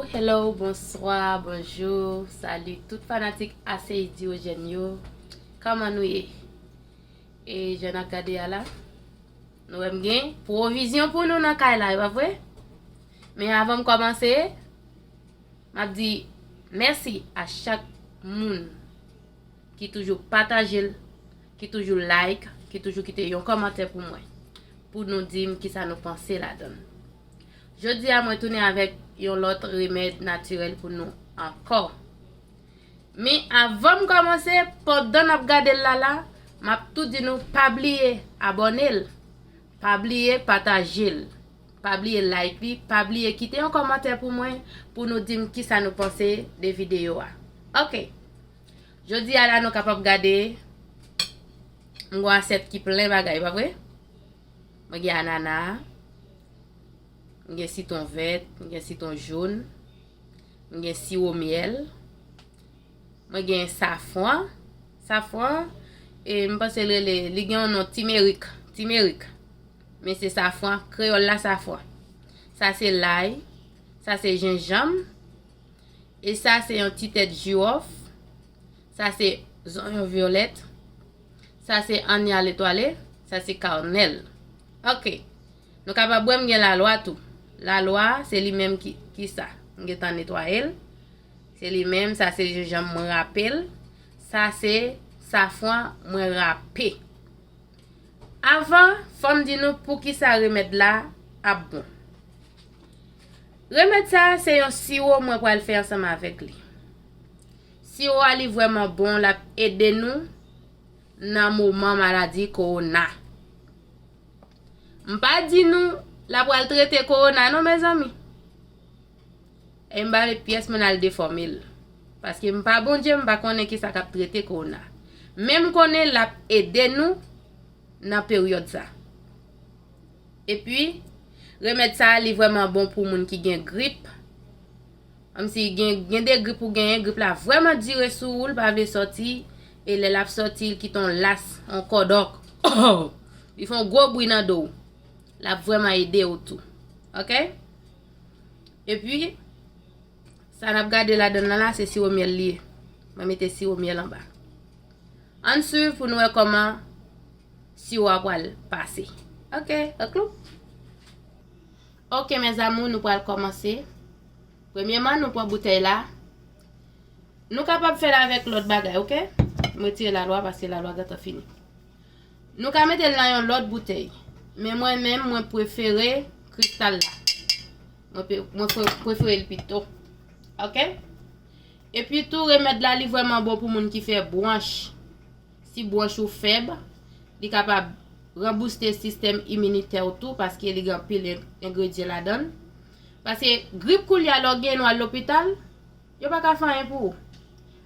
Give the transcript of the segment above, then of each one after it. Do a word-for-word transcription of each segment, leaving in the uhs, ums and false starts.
Hello, bonswa, bonjou, sali tout fanatik Aseydi Eugène yo. Kòman nou ye? E jan n ap gade a la, nou wè m gen pwovizyon pou nou nan kay la, e pa vre? Men avan m kòmanse, m ap di mèsi a chak moun ki toujou pataje l, ki toujou like, ki toujou kite yon kòmantè pou mwen, pou nou di m kisa nou panse ladan l. Jodi a, mwen tounen avèk yon lòt remèd natirèl pou nou ankò. Men avan m kòmanse, pandan n ap gade l la la, m ap tou di nou pa bliye abòne l, pa bliye pataje l, pa bliye like li, pa bliye kite yon kòmantè pou mwen, pou nou di m kisa nou panse de videyo a. Ok. Jodi a la, nou kapab gade, m gon asyèt ki plen bagay, pa vre? Mwen gen anana, mwen gen sitwon vèt, mwen gen sitwon jòn, mwen gen siwo myèl, mwen gen safran. Safran, e, m panse l rele, li gen yon non timerik, timerik. Men se safran, kreyòl la safran. Sa se lay, sa se jenjanm, e sa se yon ti tèt jiwòf. Sa se zonyon vyolèt. Sa se anyan letwale. Sa se kanèl. Ok. Nou kapab wè m gen lalwa tou. Lalwa, se li menm ki, ki sa. M gentan netwaye l. Se li menm, sa se jenjanm mwen rape l. Sa se safran mwen rape. Avan, fò m di nou poukisa remèd la ap bon. Remèd sa a se yon siwo mwen pral fè ansanm avèk li. Siwo a li vrèman bon, l ap ede nou nan moman maladi kowona. M pa di nou l ap pral trete kowona non, mezanmi. E m pa vle pyès moun al defòme l. Paske m pa Bondye, m pa konnen kisa k ap trete kowona. Men m konnen l ap ede nou nan peryòd sa. Epi, remèd sa a, li vrèman bon pou moun ki gen grip. Kòmsi gen, gen de grip ou genyen, grip la vrèman dire sou ou, l pa vle sòti, e lè l ap sòti, l kite yon las, yon kòdòk. Li fè yon gwo bri nan do w. L ap vrèman ede w tou. Ok? Epi, sa n ap gade ladan l lan la, se siwo myèl li ye. Mwen mete siwo myèl anba. Ann swiv pou n wè kòman siwo a pral pase. Ok, ok, loup. Ok, mes amours, nou pral kòmanse. Premyèman, nou pran boutèy la. Nou kapab fè l avèk lòt bagay, ok? M retire lalwa paske lalwa gentan fini. Nou ka mete l nan yon lòt boutèy. Men mwen menm, mwen prefere kristal la. Mwen pe-, mwen pre-, prefere l pito. Ok? Epi tou, remèd la, li vrèman bon pou moun ki fè bwonch. Si bwonch ou fèb, li kapab ranbouste sistèm iminitè w tou, paske li gen anpil en-, engredyan ladan l. Paske grip koulye a, lè w gen, nou al lopital, yo pa ka fè anyen pou ou.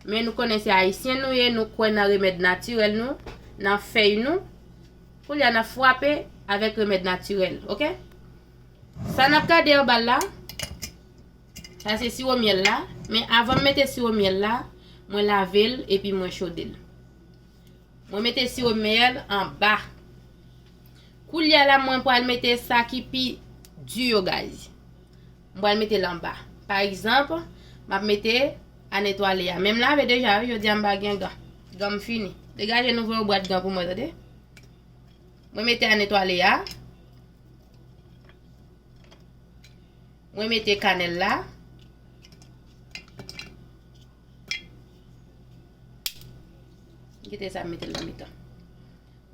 Men nou konnen se Ayisyen nou ye, nou kwè nan remèd natirèl nou, nan fèy nou. Koulye a, n ap frape avèk remèd natirèl, ok? Sa n ap gade anba l la, sa se siwo myèl la. Men avan m mete siwo myèl la, mwen lave l epi mwen chode l. Mwen mete siwo myèl anba. Koulye a la, mwen pral mete sa ki pi di yo, guys. Mwen pral mete l anba. Pa egzanp, m ap mete a netwaye a. Men m lave deja, wi, jodi a m pa gen gan. Gan m fini. Degaje nou voye yon bwat gan pou mwen, tande. Mwen mete a netwaye a. Mwen mete kanèl la. Kite sa, m mete l nan mitan.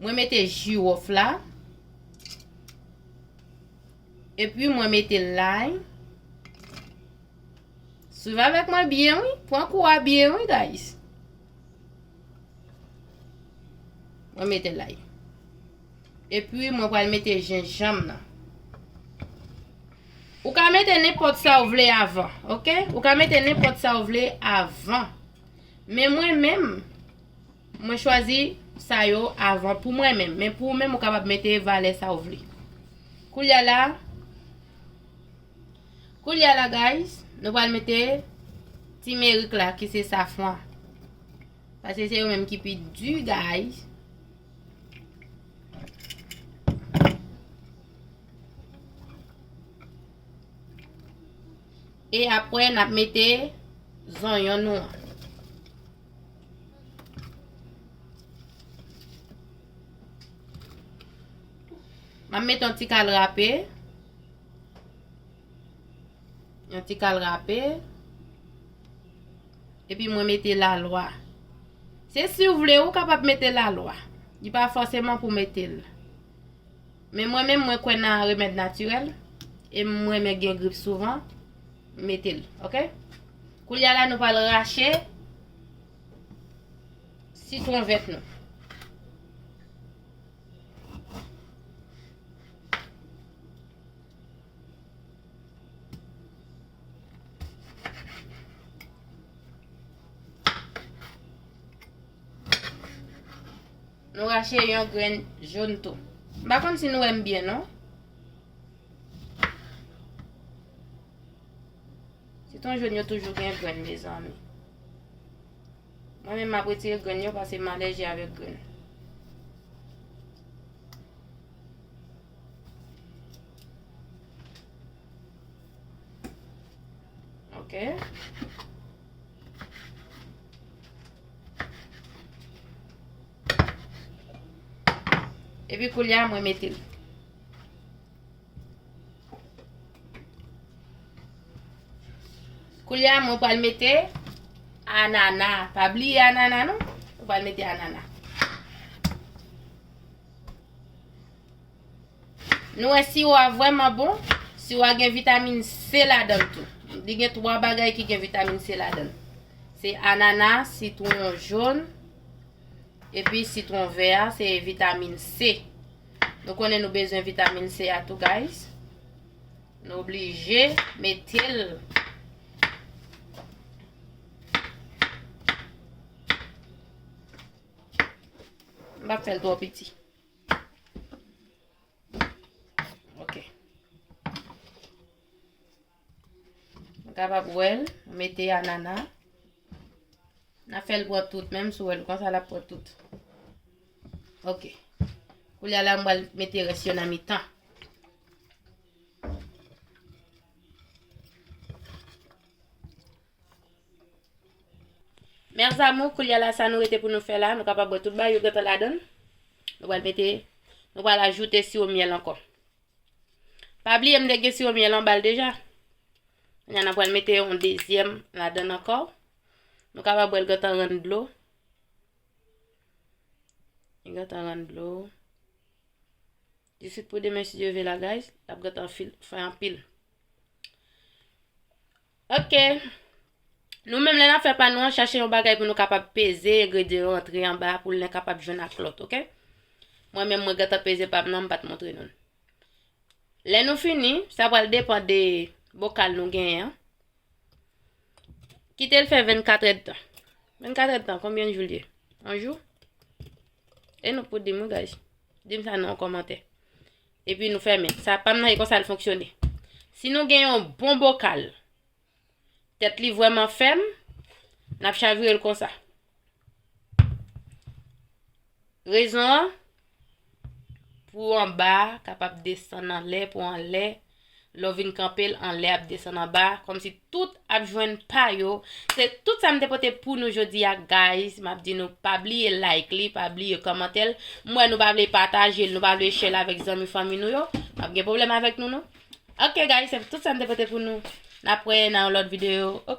Mwen mete jiwòf la. Epi mwen mete lay. Swiv avèk mwen byen, wi. Pran kou a byen, wi, guys. Mwen mete lay. Epi mwen pral mete jenjanm nan. Ou ka mete nenpòt sa w vle avan, ok? Ou ka mete nenpòt sa w vle avan. Men mwen menm, mwen chwazi sa yo avan pou mwen menm. Men pou ou menm, ou kapab mete valè sa w vle. Koulye a la, koulye a la, guys, nou pral mete timerik la, ki se safran. Paske se yo menm ki pi di, guys. E apre, n ap mete zonyon nou an. M ap mete yon ti kal rape. Yon ti kal rape. Epi mwen mete lalwa. Se si w vle, ou kapab mete lalwa. Li pa fòseman pou mete l. Men mwen menm, mwen kwè nan remèd natirèl. E m renmen gen grip souvan. M mete l, oke? Koulye a la, nou pral rache sitwon vèt nou. Nou rache yon grenn jòn tou. M pa konn si nou wè m byen, non. Sitwon jòn yo toujou gen grenn, mezanmi. Mwen menm, m ap retire grenn yo paske m alèji avèk grenn. Ok. Epi koulye a, mwen mete l. Koulye a, mwen pral mete anana. Pa bliye anana, non. Mwen pral mete anana. Nou wè siwo a vrèman bon. Siwo a gen vitamin C ladan l tou. Li gen twa bagay ki gen vitamin C ladan l. Se anana, sitwon jòn, epi sitwon vè a, se vitamin C. Nou konnen nou bezwen vitamin C a tou, guys. Nou oblije mete l. M p ap fè l twò piti. Ok. Nou kapab wè l, mete anana. N a fè l pran tout, menm si w wè l konsa, l ap pran tout. Ok. Koulye a la, m pral mete rès yo nan mitan. Mes amours, koulye a la, sa nou rete pou nou fè la, nou kapab wè tout bagay yo gentan ladan l. Nou pral mete, nou pral ajoute siwo myèl ankò. Pa bliye, m te gen siwo myèl anba l deja. Kounye a, n a pral mete yon dezyèm ladan l ankò. Nou kapab wè l gentan rann dlo. Li gentan rann dlo. Jis pou demen, si Dye vle la, guys, l ap gentan fè anpil. Ok. Nou menm, lè n ap fè pa nou an, chache yon bagay pou nou kapab peze engredyan yo antre anba pou l kapab jwenn ak lòt, ok? Mwen menm, mwen gentan peze pa m nan, m pa t montre nou l. Lè nou fini, sa pral depann de bokal nou genyen an. Kite l fè vennkat èdtan. Vennkat èdtan, konbyen jou l ye? Yon jou? E nou pou di m, wi, guys. Di m sa nan yon kòmantè. Epi nou fèmen. Sa pa m nan, e konsa l fonksyone. Si nou gen yon bon bokal, tèt li vrèman fèm, n ap chavire l konsa. Rezon an, pou anba a kapab desann anlè, pou anlè, lè w vin kanpe l, anlè ap desann anba, kòmsi tout ap jwenn pa yo. Se tout sa m te pote pou nou jodi a, guys. M ap di nou, pa bliye like li, pa bliye kòmante l. M wè nou pa vle pataje l, nou pa vle share l avèk zanmi fanmi nou yo. M ap gen pwoblèm avèk nou, non. Ok, guys, se tout sa m te pote pou nou. N ap wè nan yon lòt videyo. Ok.